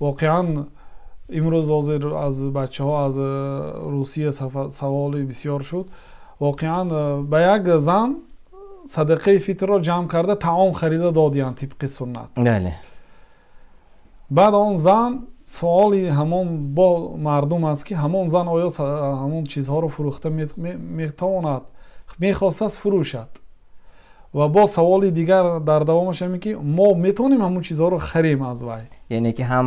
Воқеан имрӯз ҳозир аз бачаҳо аз Русия саволи бисёр шуд. Воқеан ба як зан садақаи фитрро ҷамъ карда, таом харида додиянд тибқи суннат. Баъд он зан суоли ҳамон бо мардум аст, ки ҳамон зан оё ҳамон чизҳоро фурӯхта метавонад, мехостааст фурӯшад. Ва бо саволи дигар дар давомаш ҳамин, ки мо метавонем ҳамон чизҳоро харем аз вай? Яъне ки ҳам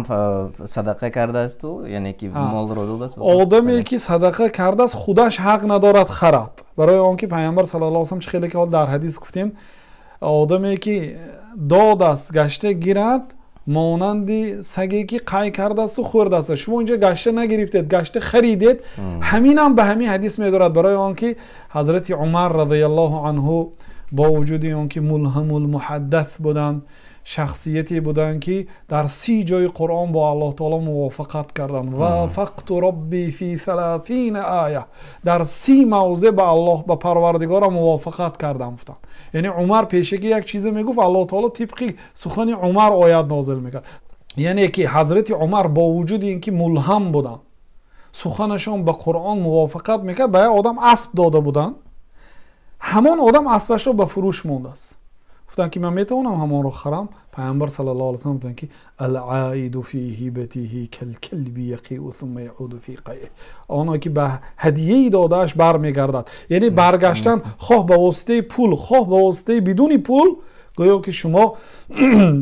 садақа кардаасту, яъне ки молро додааст. Одаме ки садақа кардааст, худаш ҳақ надорад харад, барои он ки Пайғамбар саллаллоҳу алайҳи васаллам, чӣ хеле ки ҳол дар ҳадис гуфтем, одаме ки додааст, гашта гирад, монанди саге ки қай кардаасту хӯрдааст. Шумо инҷо гашта нагирифтед, гашта харидед. Ҳаминам ба ҳамин ҳадис медорад, барои он ки ҳазрати Умар разияллоҳу анҳу бо вуҷуди он ки мулҳамул муҳаддас буданд, шахсияте буданд, ки дар 30 ҷои Қуръон бо Аллоҳ таоло мувофиқат карданд. Вафақту робби фи саласина оя, дар 30 мавзеъ ба Аллоҳ, ба Парвардигорам мувофиқат кардам, гуфтанд. Яъне Умар пешакӣ як чизе мегуфт, Аллоҳ таоло тибқи сухани Умар оят нозил мекард. Яъне ки ҳазрати Умар бо вуҷуди ин ки мулҳам буданд, суханашон ба Қуръон мувофиқат мекард, ба як одам асп дода буданд, ҳамон одам аспашро ба фурӯш мондааст. Гуфтанд, ки ман метавонам ҳамонро харам? Пайғамбар саллаллоҳу алайҳи васаллам гуфтанд, ки ал-аиду фи ҳибатиҳи кал-калби яқиу сумма яуду фи қайъиҳ. Оно ки ба ҳадияи додааш бармегардад, яъне баргаштан хоҳ ба воситаи пул, хоҳ ба воситаи бидуни пул, гӯё ки шумо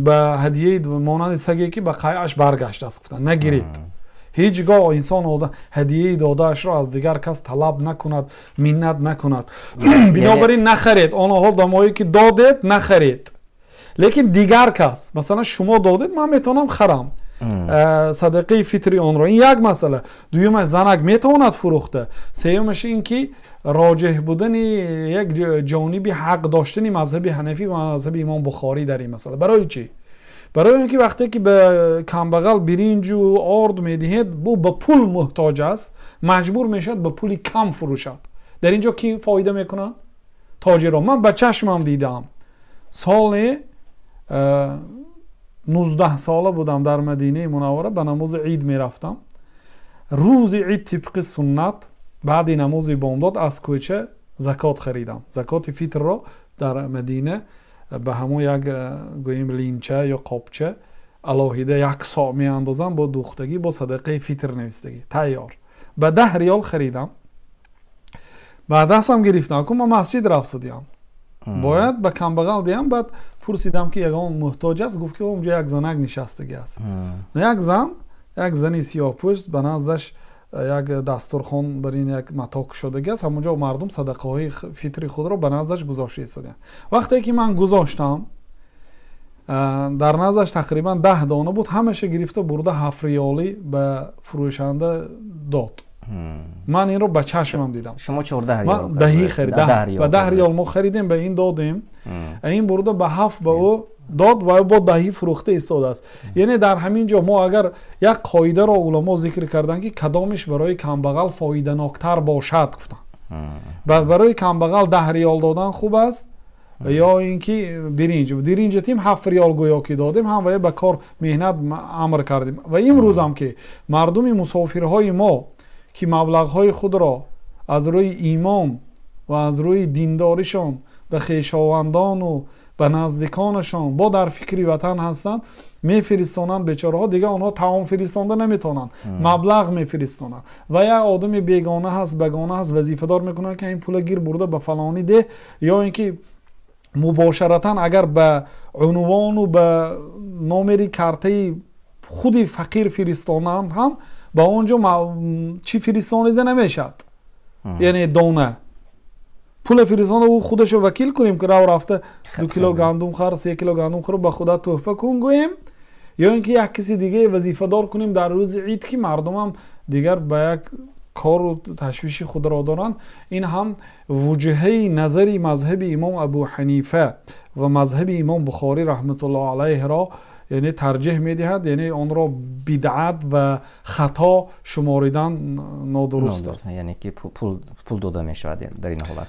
ба ҳадияи монанди саге ки ба қайъаш баргаштааст, гуфтанд, нагиред. Ҳеҷ гоҳ инсон ҳадияи додаашро аз дигар кас талаб накунад, миннат накунад. Бинобар ин нахаред. Оноҳо дамое ки додед, нахаред. Лекин дигар кас, масалан, шумо додед, ман метавонам харам садақаи фитри онро. Ин як масъала. Дуюмаш, занак метавонад фурӯхта. Сеюмаш, ин ки роҷеҳ будани як ҷониби ҳақ доштани мазҳаби ҳанафӣ ва мазҳаби имом Бухорӣ дар ин масъала. Барои чӣ? Барои он ки вақте ки ба камбағал биринҷу орд медиҳед, ӯ ба пул муҳтоҷ аст, маҷбур мешавад ба пули кам фурӯшад. Дар ин ҷо ки фоида мекунад? Тоҷиро. Ман ба чашмам дидаам. Соли 19 сола будам, дар Мадинаи Мунаввара ба намози ид мерафтам. Рӯзи ид тибқи суннат баъди намози бомдод аз кӯча закот харидам. Закоти фитрро дар Мадина ба ҳамон як, гӯем, линча ё қобча алоҳида як со меандозам, бо духтагӣ, бо садақаи фитр навистагӣ тайёр, ба 10 риёл харидам, ба дастам гирифтам. Ку ман масҷид рафтудиям, бояд ба камбағал диҳам. Баъд пурсидам, ки ягон муҳтоҷ аст? Гуфт, ки онҷо як занак нишастагӣ аст. Як зан, як зани сиёҳпӯшт, ба наздаш як дастурхон бар ин як мато кушодагӣ аст. Ҳамонҷо мардум садақаҳои фитри худро ба наздаш гузошта истодианд. Вақте ки ман гузоштам, дар наздаш тақрибан 10 дона буд, ҳамаша гирифта бурда 7 риёлӣ ба фурӯшанда дод. Ман инро ба чашмам дидам. Шумо 14 риёл даҳӣ харид, ба 10 риёл мо харидем, ба ин додем, ин бурда ба ҳафт ба ӯ дод ва бо даҳӣ фурӯхта истодааст. Яъне дар ҳамин ҷо мо агар як қоидаро уламо зикр карданд, ки кадомиш барои камбағал фоиданоктар бошад, гуфтанд, барои камбағал 10 риёл додан хуб аст ё ин ки биринҷ? Биринҷа тим 7 риёл гӯё ки додем, ҳам вая ба кор меҳнат амр кардем. Ва имрӯзам ки мардуми мусофирҳои мо, ки маблағҳои худро аз рӯи имон ва аз рӯи диндоришон ба хешовандону ба наздиконашон бо дар фикри ватан ҳастанд, мефиристонанд, бечораҳо дигар онҳо таом фиристонда наметавонанд, маблағ мефиристонанд. Ва як одами бегона ҳаст, бегона ҳаст, вазифадор мекунанд, ки ин пула гир, бурда ба фалонӣ деҳ, ё ин ки мубошаратан агар ба унвону ба номери картаи худи фақир фиристонанд ҳам, ба он ҷо чӣ фиристонида намешавад, яъне дона пула фиристонда, ӯ худашо вакил кунем, ки рав, рафта 2 кило гандум хар, 3 кило гандум хӯр, ба худат тӯҳфа кун, гӯем, ё ин ки як каси дигаре вазифадор кунем дар рӯзи ид, ки мардумам дигар ба як кору ташвиши худро доранд. Ин ҳам вуҷҳаи назари мазҳаби имом Абу Ҳанифа ва мазҳаби имом Бухорӣ раҳматуллоҳ алайҳро, яъне тарҷеҳ медиҳад, яъне онро бидъат ва хато шуморидан нодуруст аст. Яъне ки пул дода мешавад дар ин ҳолат.